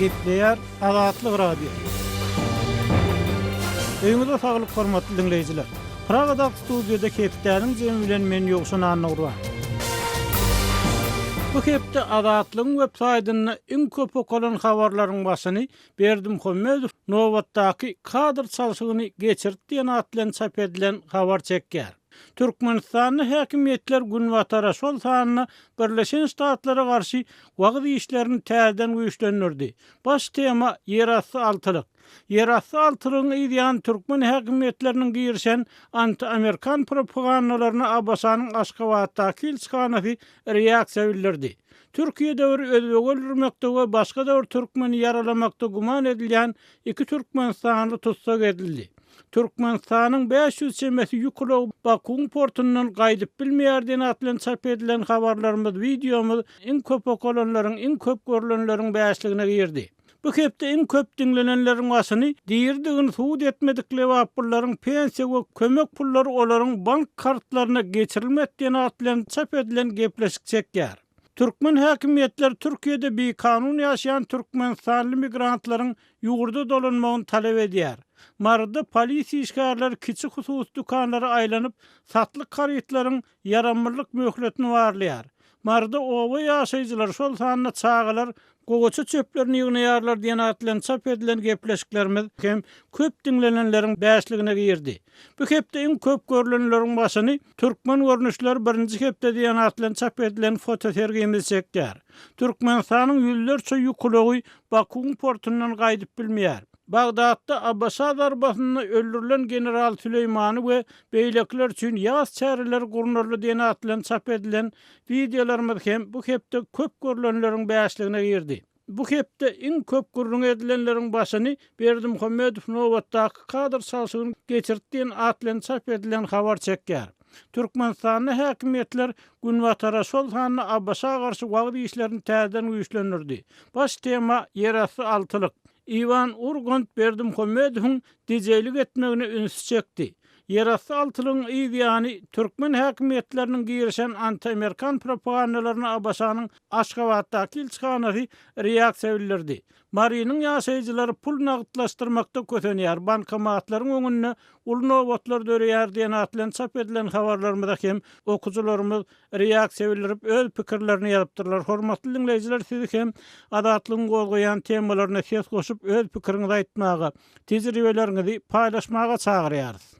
Gepleýär Azatlyk Radiosy. Öýüňize saglyk hormatly diňleýjiler. Pragadaky studiýada hepdäniň jemi bilen men Ýowşan Annagurban. Bu hepde Azatlygyň web saýtynda iň köp okalan habarlaryň başyny Berdimuhamedow nobatdaky kadr çalşygyny geçirdi diýen at bilen çap edilen habar çekýär. Türkmenistanda häkimiýetler Günbatara, şol sanda Birleşen Ştatlara garşy wagyz işlerini täzeden güýçlendirdi. Baş tema, ýerasty altylyk. Ýerasty altylygyň yz ýany türkmen häkimiýetleriniň girişen anti-amerikan propagandalaryna ABŞ-nyň Aşgabatdaky ilçihanasy reaksiýa bildirdi. Türkiýede bir özbegi öldürmekde we başga-da bir türkmeni ýaralamakda güman edilýän iki türkmenistanly tussag edildi. Türkmenistanyň 500 çemesi ýük ulagy Bakuwyň portundan gaýdyp bilmeýär diýen at bilen çap edilen habarlarymyz, wideomyz iň köp okalanlaryň, iň köp görlenleriň bäşligine girdi. Bu hepde iň köp diňlenenleriň başyny diridigini subut etmedik lebaplylaryň pensiýa we kömek pullary olaryň bank kartlaryna geçirilmedi diýen at bilen çap edilen gepleşik çekýär. Türkmen häkimiýetleri Türkiýede bikanun ýaşaýan türkmenistanly migrantlaryň ýurda dolanmagyny talap edýär. Maryda polisiýa işgärleri kiçi hususy dükanlara aýlanyp, satlyk harytlaryň ýaramlylyk möhletini barlaýar. Maryda oba ýaşaýjylary, şol sanda çagalar gowaça çöplerini ýygnaýarlar diýen at bilen çap edilen gepleşiklerimiz hem köp diňlenenleriň bäşligine girdi. Bu hepde iň köp görlenleriň başyny Türkmen görnüşleri birinji hepde diýen at bilen çap edilen fotosergimiz çekýär. Türkmenistanyň ýüzlerçe ýük ulagy Bakuwyň portundan gaýdyp bilmeýär. Bagdatda ABŞ zarbasynda öldürilen general Süleýmany we beýlekiler üçin ýas çäreleri gurnaldy diýen at bilen çap edilen wideolarymyz hem bu hepde köp görlenleriň bäşligine girdi. Bu hepde iň köp gürrüňi edilenleriň başyny Berdimuhamedow nobatdaky kadr çalşygyny geçirdi diýen at bilen çap edilen habar çekýär. Türkmenistanda häkimiýetler Günbatara, şol sanda ABŞ-a garşy wagyz işlerini täzeden güýçlendirdi. Baş tema, ýerasty altylyk. Iwan Urgant Berdimuhamedowyň dijeýlik etmegine ünsi çekdi. Ýerasty altylygyň yz ýany, türkmen häkimiýetleriniň girişen anti-amerikan propagandalaryna ABŞ-nyň Aşgabatdaky ilçihanasy reaksiýa bildirdi. Marynyň ýaşaýjylary pul nagtlaşdyrmakda kösenýär, bankomatlaryň öňünde uly nobatlar döreýär diýen at bilen çap edilen habarlarymyza hem okyjylarymyz reaksiýa bildirip, öz pikirlerini ýazypdyrlar. Hormatly diňleýjiler, sizi hem Azatlygyň gozgaýan temalaryna ses goşup, öz pikiriňizi aýtmaga, tejribeleriňizi paýlaşmaga çagyrýarys.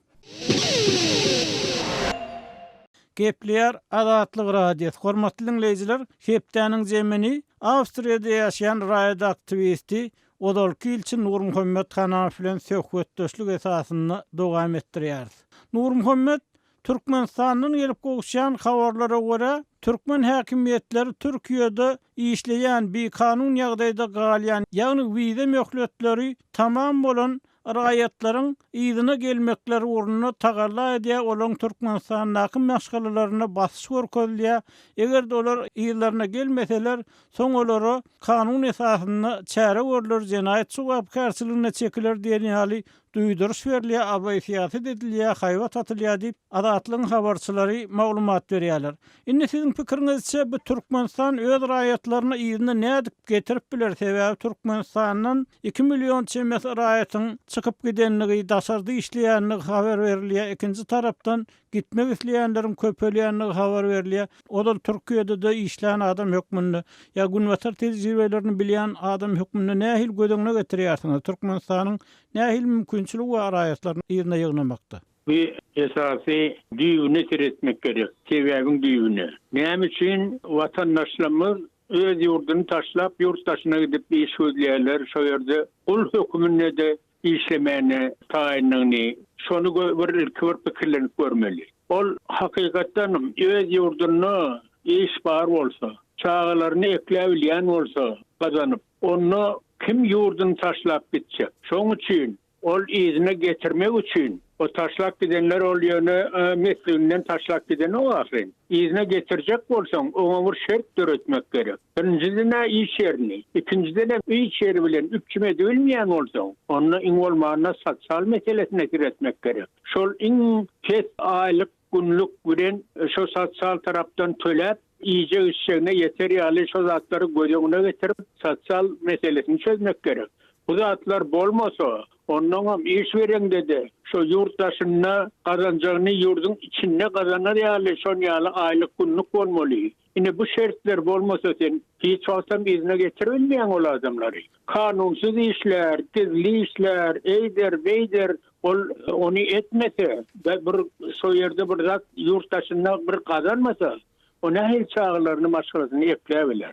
Gepleýär Azatlyk Radiosy. Hormatly diňleýjiler, hepdäniň zemini Awstriýada ýaşaýan raýat aktiwisti, ozalky ilçi Nurmuhammet Hanamow bilen söhbetdeşlik esasynda dowam etdirýäris. Nurmuhammet, Türkmenistandan gelip gowuşýan habarlara görä, türkmen häkimiýetleri Türkiýede işleýän, bikanun ýagdaýda galýan, ýagny wiza möhletleri tamam bolan raýatlaryň yzyna gelmekleri ugrunda tagalla edýär, olaryň Türkmenistandaky maşgalalaryna basyş görkezilýär, eger-de olar yzlaryna gelmeseler, soň olara kanun esasynda çäre görler, jenaýat jogapkärçiligine çekiler diýen ýaly duýduryş berilýär, abraý-syýasat edilýär, haýbat atylýar diýip, Azatlygyň habarçylary maglumat berýärler. Indi siziň pikiriňizçe bu Türkmenistan öz raýatlaryny yzyna nädip getirip biler, sebäbi Türkmenistandan iki million çemesi raýatyň çykyp gidenligi, daşarda işleýänligi habar berilýär, ikinji tarapdan gitmek isleýänleriň köpelýänligi habar berilýär. Ozal Türkiýede-de işlän adam hökmünde ýa günbatar tejribelerini bilýän adam hökmünde nähili göz öňüne getirýärsiňiz Türkmenistanyň nähili mümkinçiligi bar raýatlaryny yzyna ýygnamakda? Bu esasy düýbüne seretmek gerek, sebäbiň düýbüne. Näme üçin watandaşlarymyz öz ýurduny taşlap ýurt daşyna gidip iş gözleýärler, şo ýerde gul höküminde-de işlemäne taýynlygyny, şony bir ilki bir pikirlenip görmeli. Ol hakykatdanam öz ýurdunda iş bar bolsa, çagalaryny ekläbilýän bolsa gazanyp, onda kim ýurduny taşlap gitjek? Şoň üçin ol yzyna getirmek üçin, o taşlap gidenler ol ýöne mesliginden taşlap gidenok ahyryn. Yzyna getirjek bolsaň, oňa bir şert döretmek gerek. Birinjiden-ä iş ýerini, ikinjidenem iş ýeri bilen üpjüm edibilmeýän bolsaň, onda iň bolmanda sosial meselesine seretmek gerek. Şol iň pes aýlyk, günlük bilen şo sosial tarapdan töläp. iýjek-içjegine ýeter ýaly şo zatlary göz öňüne getirip sosial meselesini çözmek gerek. Bu zatlar bolmasa, onnoňam iş bereňde-de şo ýurt daşynda gazanjagyny ýurduň içinde gazanar ýaly şon ýaly aýlyk-günlük bolmaly. Ine bu şertler bolmasa sen hiç wagtam yzyna getiribilmeýäň ol adamlary. Kanunsyz işlär, gizli işlär, eýder, beýder, ol ony etmese we bir şo ýerde bir zat ýurt daşynda bir gazanmasa, o nähili çagalaryny, maşgalasyny ekläbiler.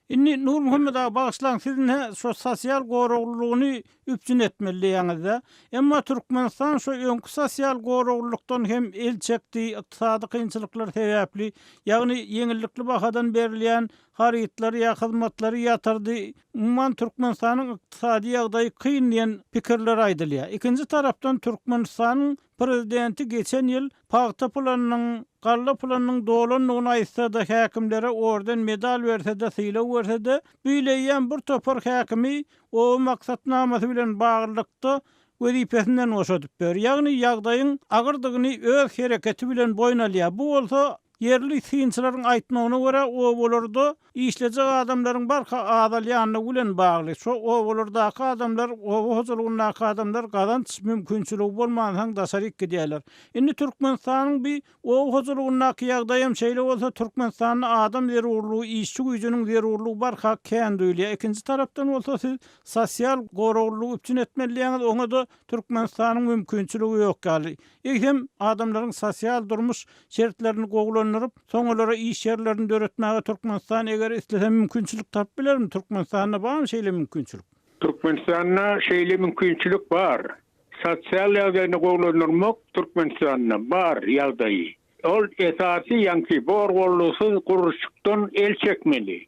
Indi Nurmuhammet aga bagyşlaň siz ine şo sosial goraglylygyny üpjün etmeli diýýäňizde. Emma Türkmenistan şo öňki sosial goraglylykdan hem el çekdi ykdysady kynçylyklar sebäpli, ýagny ýeňillikli bahadan berilýän harytlary ýa hyzmatlary ýatyrdy. Umuman Türkmenistanyň ykdysady ýagdaýy kyn diýen pikirler aýdylýar. Ikinji tarapdan Türkmenistanyň Prezidenti geçen ýyl pagta planynyň, galla planynyň dolandygyny aýtsa-da, häkimlere orden, medal berse-de, sylag berse-de, bu ýyl eýýäm bir topar häkimi oba maksatnamasy bilen baglylykda wezipesinden boşadyp ber. Ýagny ýagdaýyň agyrdygyny öz hereketi bilen boýun alýar. Bu bolsa Ýerli synçylaryň aýtmagyna görä, obalarda işlejek adamlaryň barha azalýandygy bilen bagly. Şo obalardaky adamlar, oba hojalygyndaky adamlar gazanç mümkinçiligi bolmansoň daşaryk gidýärler. Indi Türkmenistanyň bi oba hojalygyndaky ýagdaýam şeýle bolsa, Türkmenistanda adam zerurlygy, işçi güýjüniň zerurlygy barha kän duýulýar. Ikinji tarapdan bolsa siz sosial goraglylygy üpjün etmeli diýýäňiz, oňa-da Türkmenistanyň mümkinçiligi ýok ýaly. Eýsem, adamlaryň sosial-durmuş şertlerini gowulandyryp, soň olara iş ýerlerini döretmäge Türkmenistan eger islese mümkinçilik tapyp bilermi? Türkmenistanda barmy şeýle mümkinçilik? Türkmenistanda şeýle mümkinçilik bar. Sosial ýagdaýyny gowulandyrmak Türkmenistanda bar ýagdaýy. Ol esasy ýaňky bor-boldusyz gurluşykdan el çekmeli.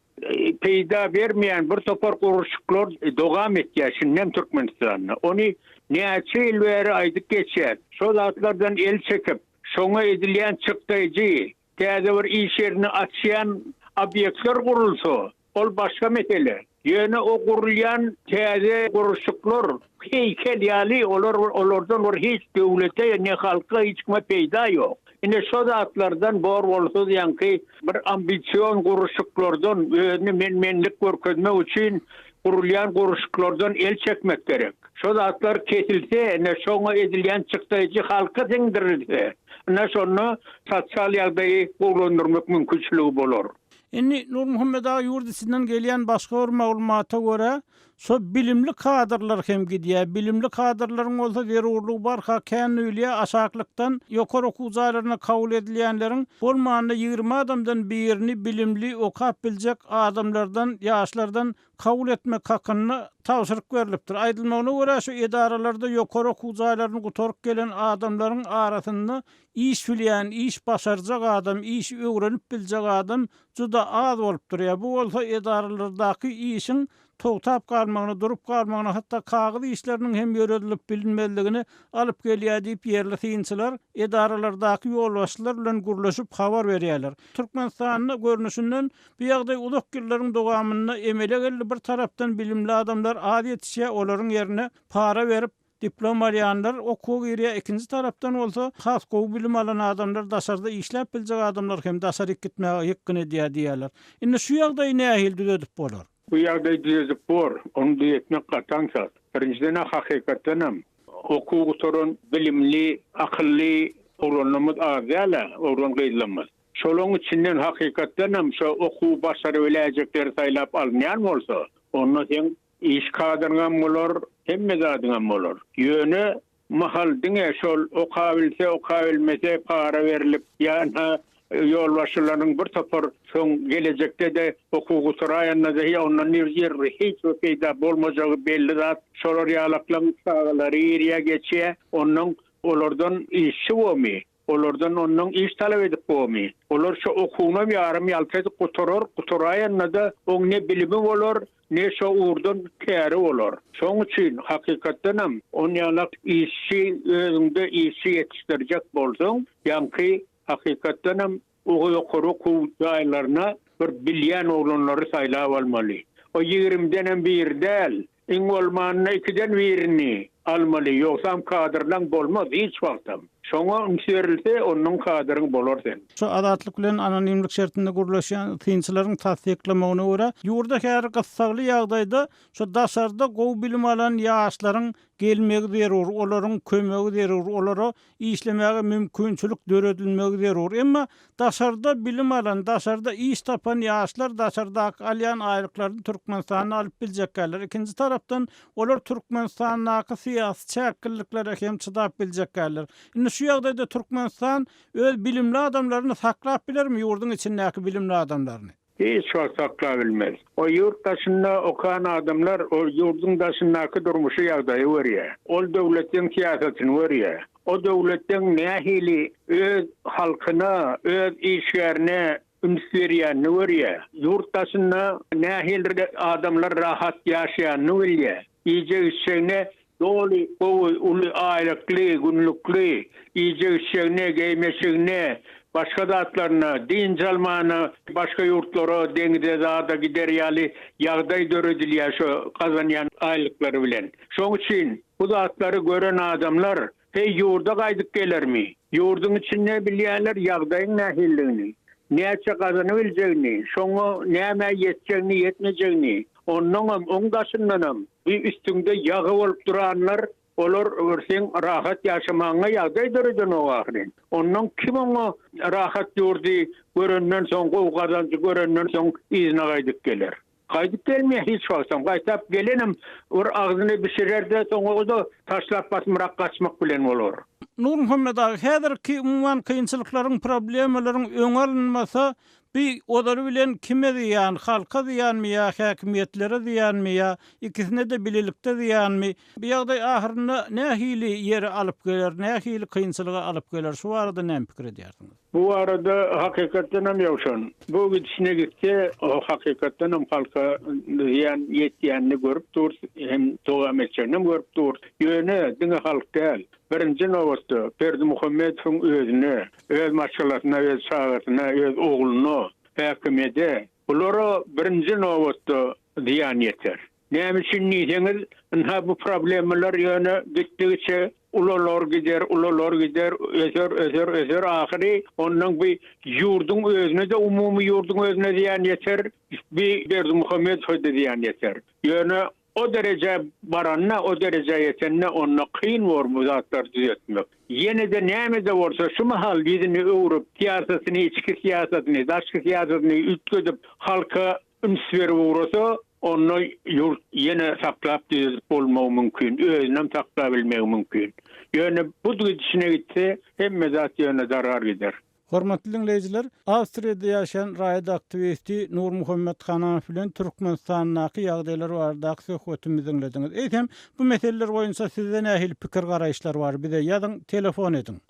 Peýda bermeýän bir topar gurluşyklar dowam etýär şindem Türkmenistanda. Ony näçe ýyl bäri aýdyp geçýäs. Şo zatlardan el çekip, şoňa edilýän çykdaýjy, täze bir iş ýerini açýan obýektler gurulsa, Ol başga mesele. Ýöne o gurulýan täze gurluşyklar heýkel ýaly, olar olardan bir hiç döwlete ne halka hiç kime peýda ýok. Ine şo zatlardan bor-bolsuz ýaňky bir ambision gurluşyklardan özüni men-menlik görkezmek üçin gurulýan gurluşyklardan el çekmek gerek. Şo zatlar kesilse, ine şoňa edilýän çykdaýjy halka siňdirilse, ine şonda sosial ýagdaýy gowulandyrmak mümkinçiligi bolar. Indi Nurmuhammet aga ýurt içinden gelýän başga bir maglumata görä, şo bilimli kadrlar hem gidýär. Bilimli kadrlaryň bolsa zerurlygy barha kän duýulýar. Aşaklykdan ýokary okuw jaýlaryna kabul edilýänleriň bolmanda 20 adamdan birini bilimli, okap biljek adamlardan, ýaşlardan kabul etmek hakynda tabşyryk berlipdir. Aýdylmagyna görä, şu edaralarda ýokary okuw jaýlaryny gutaryp gelen adamlaryň arasynda iş bilýän, iş başarjak adam, işi öwrenip biljek adam juda az bolup durýar. Bu bolsa edaralardaky işiň togtap galmagyna, durup galmagyna, hatda kagyz işleriniň hem ýöredilip bilinmezligine alyp gelýär diýip, ýerli synçylar edaralardaky ýolbaşçylar bilen gürleşip habar berýärler. Türkmenistanda görnüşinden Bu ýagdaý uzak ýyllaryň dowamynda emele geldi, bir tarapdan bilimli adamlar az ýetişýär, olaryň ýerine para berip, diplom alýanlar okuwa girýär, ikinji tarapdan bolsa, has gowy bilim alan adamlar, daşarda işläp biljek adamlar hem daşaryk gitmäge ýykgyn edýär diýýärler. Indi şu ýagdaýy nähili düzedip bolar? Bu ýagdaýy düzedip bor, ony düzetmek gaty aňsat. Birinjiden-ä hakykatdanam okuw gutaran bilimli, akylly oglanlarymyz az däl-ä, oglan-gyzlarymyz. Şolaň içinden hakykatdanam şo okuwy başarybiläýjekleri saýlap alynýan bolsa, onda seň iş kadryňam bolar, hemme zadyňam bolar. Ýöne mahal diňe şol okabilse, okabilmese para berlip, ýa ynha ýolbaşçylaryň bir topar soň gelejekde-de okuw gutaraýanda-da ýa ondan ýer hiç bir peýda bolmajagy belli zat. Şolar ýalaklaň çagalary girýär, geçýär. Onnoň olardan işçi bomy? Olardan onnoň iş talap edip bomy? Olar şo okuwynam ýarym ýalta edip gutarar, gutaraýanda-da oň ne bilimi bolar, ne şo ugurdan käri bolar. Şoň üçin, hakykatdanam, onýalak işçi, özüňde işçi ýetişdirjek bolsaň, ýaňky, hakykatdanam, o ýokary okuw jaýlaryna bir bilýän oglanlary saýlap almaly. O ýigrimdenem biri däl, Iň bolmanda ikiden birini almaly, ýogsam kadrlaň bolmaz hiç wagtam. Şoňa üns berilse, onnoň kadryň bolar sen. Şu Azatlyk bilen anonimlik şertinde gürleşýän synçylaryň tassyklamagyna görä, ýurda häzir gyssagly ýagdaýda şu daşarda gowy bilim alan ýaşlaryň gelmegi zerur, olaryň kömegi zerur, olara işlemäge mümkinçilik döredilmegi zerur. Emma daşarda bilim alan, daşarda iş tapan ýaşlar daşardaky alýan aýlyklaryny Türkmenistanda alyp biljekkäler. Ikinji tarapdan, olar Türkmenistandaky syýasy çäkgilliklere hem çydap biljekkäler. Indi şu ýagdaýda Türkmenistan öz bilimli adamlaryny saklap bilermi, ýurduň içindäki bilimli adamlaryny? Hiç wagt saklabilmez. O ýurt daşynda okan adamlar o ýurduň daşyndaky durmuşy ýagdaýy görýär. Ol döwletleň syýasatyny görýär. O döwletleň nähili öz halkyna, öz işgärine üns berýänini görýär. Ýurt daşynda nähili adamlar rahat ýaşaýanyny bilýär. Iýjek-içjegine doly gowy uly aýlykly, günlükli, iýjek-içjegine, geýmeşigine, başga zatlaryna, dynç almana başga ýurtlara, deňize zada gider ýaly ýagdaý döredilýär şo gazanýan aýlyklary bilen. Şoň üçin bu zatlary gören adamlar Heý, ýurda gaýdyp gelermi? Ýurduň içinde bilýärler ýagdaýyň nähilidigini, näçe gazanybiljegini, şoňa nämä ýetjegini, ýetmejegini. Onnoňam, oň daşyndanam, bu üstüňde ýagy bolup duranlar, olar bir seň rahat ýaşamagyňa ýagdaý döredenok ahyryn. Onnoň kim oňa rahat ýurdy görenden soň, gowy gazanjy görenden soň yzyna gaýdyp geler? Gaýdyp gelmeýär hiç wagtam. Gaýtap gelenem bir agzyny bişirer-de, soňra o-da taşlap basymrak gaçmak bilen bolar. Nurmuhammet aga, häzirki umuman kynçylyklaryň, problemalaryň öňi alynmasa, bi ozaly bilen kime zyýan, halka zyýanmy ýa häkimiýetlere zyýanmy ýa ikisine-de bilelikde zyýanmy? Bu ýagdaý ahyrynda nähili ýere alyp geler, nähili kynçylyga alyp geler, şu barada näme pikir edýärsiňiz? Bu barada hakykatdanam Ýowşan, bu gidişine gitse, hakykatdanam halka zyýan ýetýänini görüp durus, hem dowam etjeginem görüp durus. Ýöne diňe halk däl, birinji nobatda Berdimuhamedowyň özüne, öz maşgalasyna, öz çagasyna, öz ogluna, häkimiýede, bulara birinji nobatda zyýan ýeter. Näme üçin diýseňiz, ynha bu problemalar ýöne gitdigiçe ulalar gider, ulalar gider, öser, öser, öser ahyry ondan bu ýurduň özüne-de umumy ýurduň özüne zyýan ýeter, bi Berdimuhamedowa-da zyýan ýeter. Ýöne o derejä baranda, o derejä ýetende onda kyn bor bu zatlary düzetmek. Ýene-de näme-de bolsa şu mahal ýüzüni öwrüp, syýasatyny, içki syýasatyny, daşky syýasatyny üýtgedip, halka Üns berip ugrasa, onda ýurt ýene saklap düzedip bolmagy mümkin, özünem saklabilmegi mümkin. Ýöne bu gidişine gitse, hemme zat ýöne darar gider. Hormatly diňleýjiler, Awstriýada ýaşaýan raýat aktiwisti Nurmuhammet Hananow bilen Türkmenistandaky ýagdaýlar baradaky söhbetimizi diňlediňiz. Eýsem, bu meseleler boýunça sizde nähili pikir-garaýyşlar bar? Bize ýazyň, telefon ediň.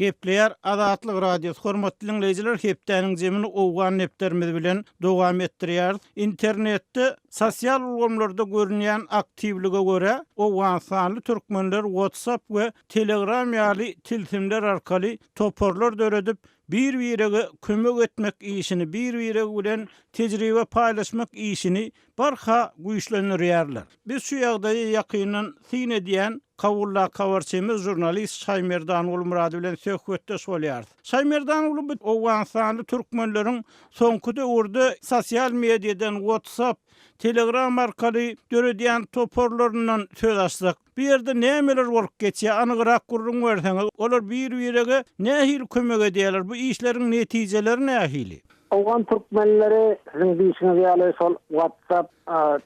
Gepleýär Azatlyk Radiosy, Hormatly diňleýjiler, hepdäniň jemini owgan depderimiz bilen dowam etdirýäris. Internetde, sosial ulgamlarda görünýän aktiwlige görä, owganystanly türkmenler WhatsApp we Telegram ýaly tilsimler arkaly toparlar döredip, bir-birege kömek etmek işini, bir-biregi bilen tejribe paýlaşmak işini barha güýçlendirýärler. Biz şu ýagdaýa ýakyndan syn edýän Kabuldaky habarçymyz žurnalist Şaýmerdan Gulmyrady bilen söhbetdeş bolýarys. Şaýmerdan Guly bu owganystanly türkmenleriň soňky döwürde sosial mediadan WhatsApp, Telegram arkaly döredýän toparlaryndan söz açsak. Bu ýerde nämeler bolup geçýär anygrak gürrüň berseňiz, olar bir-birege nähili kömek edýärler, bu işleriň netijeleri nähili? Owgan türkmenleri siziň diýşiňiz ýaly şol WhatsApp,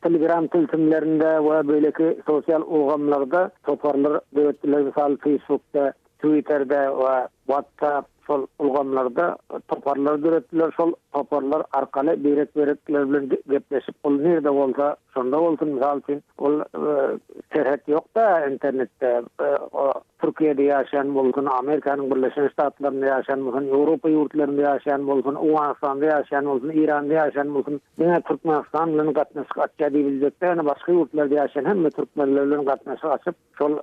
Telegram tilsimlerinde we beýleki sosial ulgamlarda toparlar döretdiler, mysal Facebookda, Twitterde we WhatsApp şol ulgamlarda toparlar döretdiler, şol toparlar arkaly birek-birekler bilen gepleşip, ol nirde bolsa şonda bolsun, mysal üçin ol serhet ýok-da internetde, Türkiýede ýaşaýan bolsun, Amerikanyň Birleşen Ştatlarynda ýaşaýan bolsun, Ýewropa ýurtlarynda ýaşaýan bolsun, Owganystanda ýaşaýan bolsun, Eýranda ýaşaýan bolsun, diňe Türkmenistan bilen gatnaşyk açýar diýibiljek däl, ýöne başga ýurtlarda ýaşaýan hemme türkmenler bilen gatnaşyk açyp, şol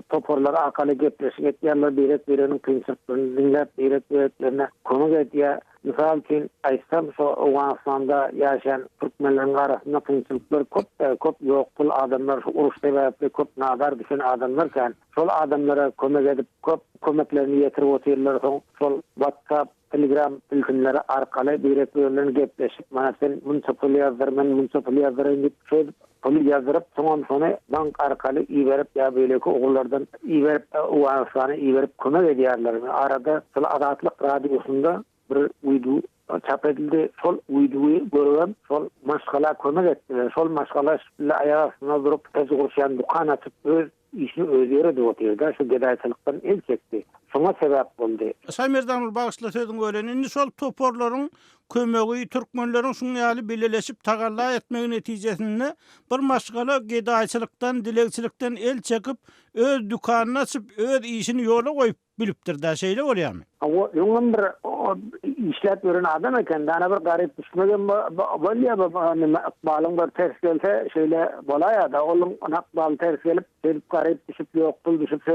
toparlar arkaly gepleşik etýärler, birek-bireginiň kynçylyklaryny diňläp, birek-bireklerine kömek edýär. Mysal üçin aýtsam, şo Owganystanda ýaşaýan türkmenleriň arasynda kynçylyklar köp-de, köp ýoksul adamlar, şu uruş sebäpli köp nadar düşen adamlar kän. Şol adamlara kömek edip, köp kömeklerini ýetirip otyrlar. Soň şol WhatsApp, Telegram tilsimleri arkaly birek-biri bilen gepleşip, mana sen munça pul ýazdyr, men munça pul ýazdyraýyn diýip, şeýdip puly ýazdyryp, soňam şony bank arkaly iberip ýa beýleki ugurlardan iberip, Owganystana iberip kömek edýärler. Arada şol Azatlyk radiosynda bir wideo çap edildi. Şol wideoy görübem şol maşgala kömek etdiler. Şol maşgala şeýle aýak astynda durup, peç gurşaýan dükan açyp, öz Işini özi ýöredip otyrda, şu gedaýçylykdan el çekdi. Şoňa sebäp boldy. Şaýmerdanguly bagyşla sözüňi bölen indi şol toparlaryň kömegi türkmenleriň şuň ýaly bileleşip tagalla etmegi netijesinde bir maşgala gedaýçylykdan dilegçilikden el çekip öz dükanyny açyp öz işini ýola goýup bilipdir-dä, şeýle bolýarmy? Hawa, öňem bir işläp ýören adam eken, dana bir garyp düşmegem bolýar, bu neme ykbalyň bir ters gelse şeýle bolaýar-da, onuň ykbaly ters gelip, şeýdip garyp düşüp, ýoksul düşüp, şo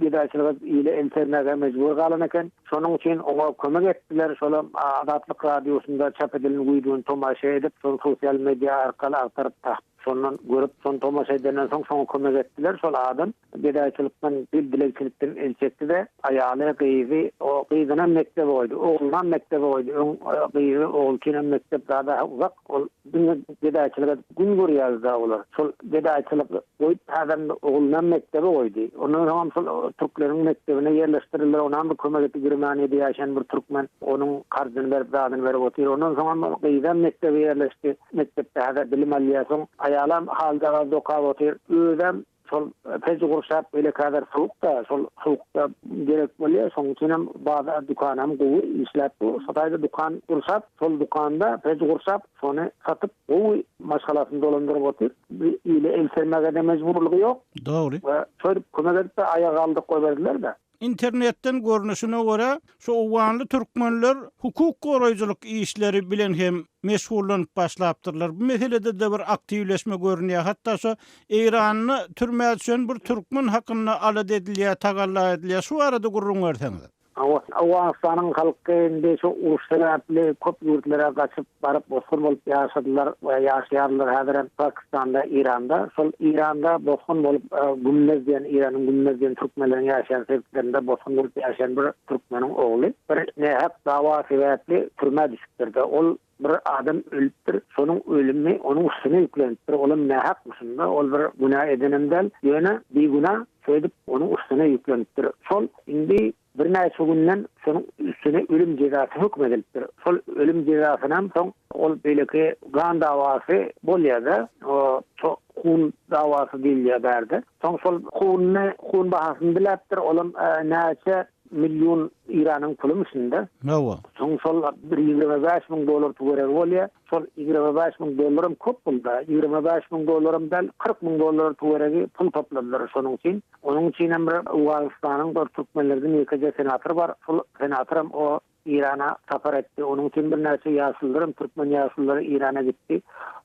gedaýçylyga ile el sermäge mejbur galan eken. Şonuň üçin oňa kömek etdiler, şolam Azatlyk Radiosynda çap edilen wideony tomaşa edip, şony sosial media arkaly agtaryp tapyp, şondan görüp, şony tomaşa edenden soň şoňa kömek etdiler, şol adam. Gedaýçylykdan, dil dilegçilikden el çekdi-de, aýaly, gyzy, o gyzynam mekdebe goýdy, oglunam mekdebe goýdy. Öň gyzy, ogul üçinem mekdep zada uzak, ol diňe gedaýçylyk edip gün görýärdi-de olar. Şol gedaýçylyk goýup, häzirem oglunam mekdebe goýdy. Ondan soňam şol türkleriň mekdebine ýerleşdirildiler, onam bir kömek etdi, Germaniýada ýaşaýan bir türkmen onuň karzyny berip, zadyny berip otyr. Ondan soňam gyzam mekdebe ýerleşdi, mekdepde häzir bilim alýar. Soň aýalam halyjagaz dokap otyr. Özem Şol peji gurşap beýleki häzir sowuk-da, şol sowukda gerek bolýar. Şonuň üçinem bazar dükanam gowy işläp dur. Şo taýda dükan gurşap, şol dükanda peji gurşap, şony satyp, gowy maşgalasyny dolandyryp otyr. Bir ile el sermäge-de mejburlygy ýok. Dogry. We şeýdip kömek edip-de aýaga galdyryp goýberdiler-de. Internetden görnüşine görä, şu owganly türkmenler hukuk goraýjylyk işleri bilen hem meşgullanyp başlapdyrlar. Bu meselede-de bir aktiwleşme görünýär. Hatda şu Eýranda türmä düşen bir türkmen hakynda alada edilýär, tagalla edilýär. Şu barada gürrüň berseňiz. Hawa, Owganystanyň halky indi şu uruş sebäpli köp ýurtlara gaçyp baryp bosgun bolup ýaşadylar we ýaşaýarlar häzirem Pakistanda, Eýranda. Şol Eýranda bosgun bolup Gümmez diýen Eýranyň Gümmez diýen türkmenleriň ýaşaýan sebitlerinde bosgun bolup ýaşaýan bir türkmeniň ogly bir nähak dawa sebäpli türmä düşüpdir-de ol Bir adam ölüpdir, şonuň ölümi onuň üstüne ýüklenipdir, olam nähakmyşyn-da, ol bir günä edenem däl, ýöne bigünä şeýdip onuň üstüne ýüklenipdir. Şol indi birnäçe günden şonuň üstüne ölüm jezasy höküm edilipdir. Şol ölüm jezasynam soň ol beýleki gan dawasy bolýar-da, o şo hun dawasy diýilýär bärde. Soň şol hununy, hun bahasyny diläpdir, olam näçe Million Eýranyň pulumyşynda. Hawa. Soň şol bir 25 müň dollar töweregi bolýar. Şol 25 müň dollaram köp pul-da. 25 müň dollaram däl, 40 müň dollar töweregi pul topladylar şonuň üçin. Onuň üçinem bir Owganystanyň bir türkmenlerden ýekeje senator bar. Şol senatoram o Eýrana sapar etdi. Onuň üçin birnäçe ýaşulular hem türkmen ýaşululary Eýrana gitdi.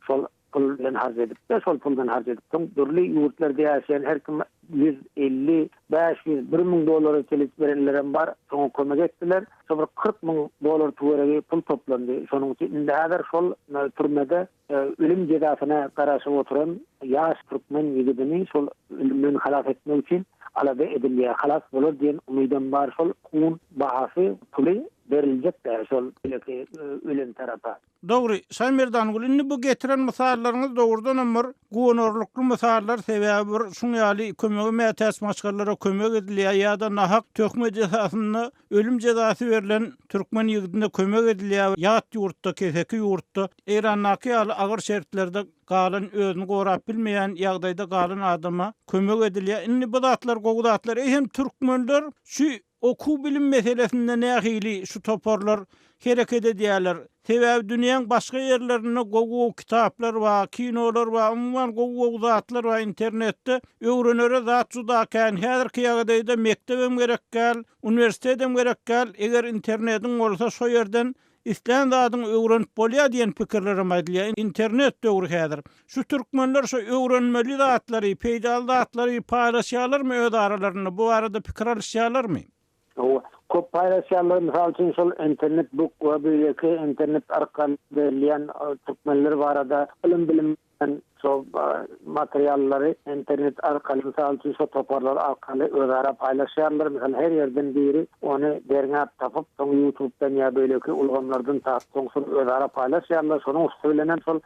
Şol pul bilen harç edip-de, şol puldan harç edip, soň dürli ýurtlarda ýaşaýan her kim 150, 500, 1000 dollara çenli berenlerem bar, şoňa kömek etdiler. Şo bir 40 müň dollar töweregi pul toplandy. Şonuň üçin indi häzir şol türmede ölüm jezasyna garaşyp oturan ýaş türkmen ýigidini şol ölümden halas etmek üçin alada edilýär. Halas bolar diýen umydam bar. Şol hun bahasy, puly beriljek-dä şol beýleki ölen tarapa. Dogry, Şaýmerdanguly, indi bu getiren mysallaryňyz dogrudanam bir guwanarlykly mysallar, sebäbi bir şuň ýaly kömege mätäç maşgalalara kömek edilýär ýa-da nahak töhmet esasynda ölüm jezasy berlen türkmen ýigidine kömek edilýär, ýat ýurtda, keseki ýurtda, Eýrandaky ýaly agyr şertlerde galan, özüni gorap bilmeýän ýagdaýda galan adama kömek edilýär. Indi bu zatlar gowy zatlar. Eýsem türkmenler şu Okuw-bilim meselesinde nähili şu toparlar hereket edýärler? Sebäbi dünýäň başga ýerlerinde gowy-gowy kitaplar bar, kinolar bar, umuman gowy-gowy zatlar bar internetde. Öwrenere zat juda kän. Häzirki ýagdaýda mekdebem gerek däl, uniwersitedem gerek däl. Eger internediň bolsa şo ýerden Islän zadyňy öwrenip bolýar diýen pikirlerem aýdylýar. Internet döwri häzir. Şu türkmenler şu öwrenmeli zatlary, peýdaly zatlary paýlaşýarlarmy öz aralarynda? Bu barada pikir alyşýarlarmy? Hawa. Köp paýlaşýarlar, mysal üçin şol internet book we beýleki internet arkaly berilýän türkmenler barada ylym-bilim şol materiallary internet arkaly mysal üçin şo toparlar arkaly özara paýlaşýarlar. Mysal her ýerden biri ony derňäp tapyp soň ýutubdan ýa beýleki ulgamlardan tapyp soň şony özara paýlaşýarlar. Şonuň üsti bilenem şol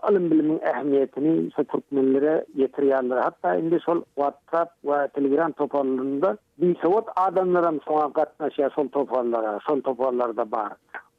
ylym-bilimiň ähmiýetini şo türkmenlere ýetirýärler. Hatda indi şol WhatsApp we Telegram toparlarynda Bisowat adamlaram şoňa gatnaşýar şol toparlara, şol toparlarda bar.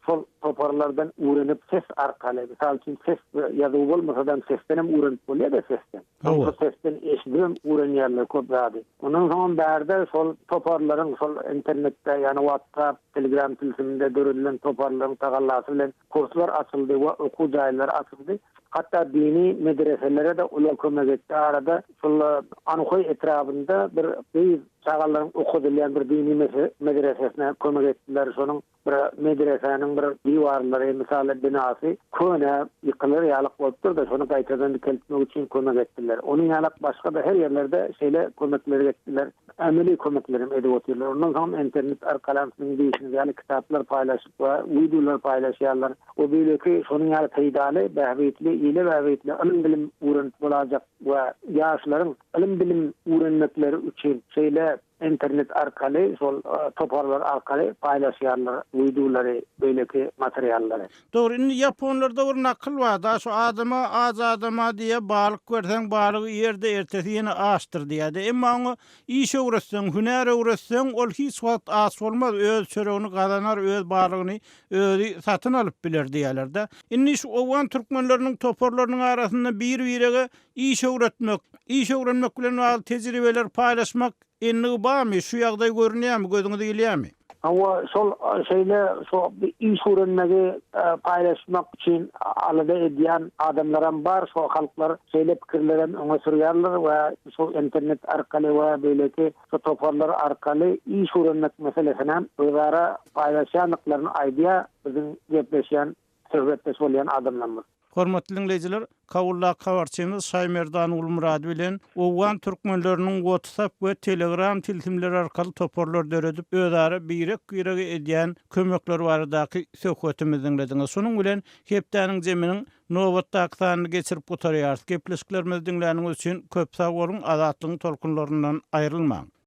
Şol toparlardan öwrenip ses arkaly, mysal üçin ses ýazuw bolmasadam sesdenem öwrenip bolýada sesden. Şol sesden eşidibem öwrenýärler köp zady. Ondan soňam bärde şol toparlaryň şol internetde ýagny WhatsApp, Telegram tilsiminde döredilen toparlaryň tagallasy bilen kurslar açyldy we okuw jaýlary açyldy. Hatda dini medreselere-de uly kömek etdi. Arada şol Anhoý etrabynda bir gyz çagalaryň okadylýan bir dini medresesine kömek etdiler. Şonuň bir medresäniň bir diwarlary, mysaly binasy köne, ýykylar ýalyk bolupdyr-da, şony gaýtadan dikeltmek üçin kömek etdiler. Onuň ýalak başga-da her ýerlerde şeýle kömekleri etdiler. Emeli kömeklerem edip otyrlar. Ondan soňam internet arkalam siziň diýşiňiz ýaly kitaplar paýlaşyp we wideolar paýlaşýarlar we beýleki şonuň ýaly peýdaly, bähbitli, ile bähbitli ylym-bilim öwrenip bolajak we ýaşlaryň ylym-bilim öwrenmekleri üçin şeýle internet arkaly şol toparlar arkaly paýlaşýarlar wideolary, beýleki materiallary. Dogry, indi ýaponlarda bir nakyl bar-da, şu adama, aç adama diýýär, balyk berseň, balygy iýer-de, ertesi ýene açdyr diýýär-de. Emma oňa iş öwretseň, hünär öwretseň, ol hiç wagt aç bolmaz, öz çöregini gazanar, öz balygyny özi satyn alyp biler diýýärler-de. Indi şu owgan türkmenleriniň toparlarynyň arasynda bir-birege iş öwretmek, iş öwrenmek bilen bagly tejribeleri paýlaşmak Endigi barmy, şu ýagdaý görünýärmi, gözüňize ilýärmi? Hawa, şol şeýle şo iş öwrenmegi paýlaşmak üçin alada edýän adamlaram bar, şo halklar şeýle pikirlerem öňe sürýärler we şo internet arkaly we beýleki şo toparlar arkaly iş öwrenmek meselesinem özara paýlaşýandyklaryny aýdýar biziň gepleşýän söhbetdeş bolýan adamlarymyz. Hormatly diňleýjiler, Kabuldaky habarçymyz Şaýmerdan Gulmyrady bilen owgan türkmenleriniň WhatsApp we Telegram tilsimleri arkaly toparlar döredip, özara birek-birege edýän kömekleri baradaky söhbetimizi diňlediňiz. Şunuň bilen hepdäniň jeminiň nobatdaky sanyny geçirip gutarýarys. Gepleşiklerimizi diňläniňiz üçin köp sag boluň, Azatlygyň tolkunlaryndan aýrylmaň!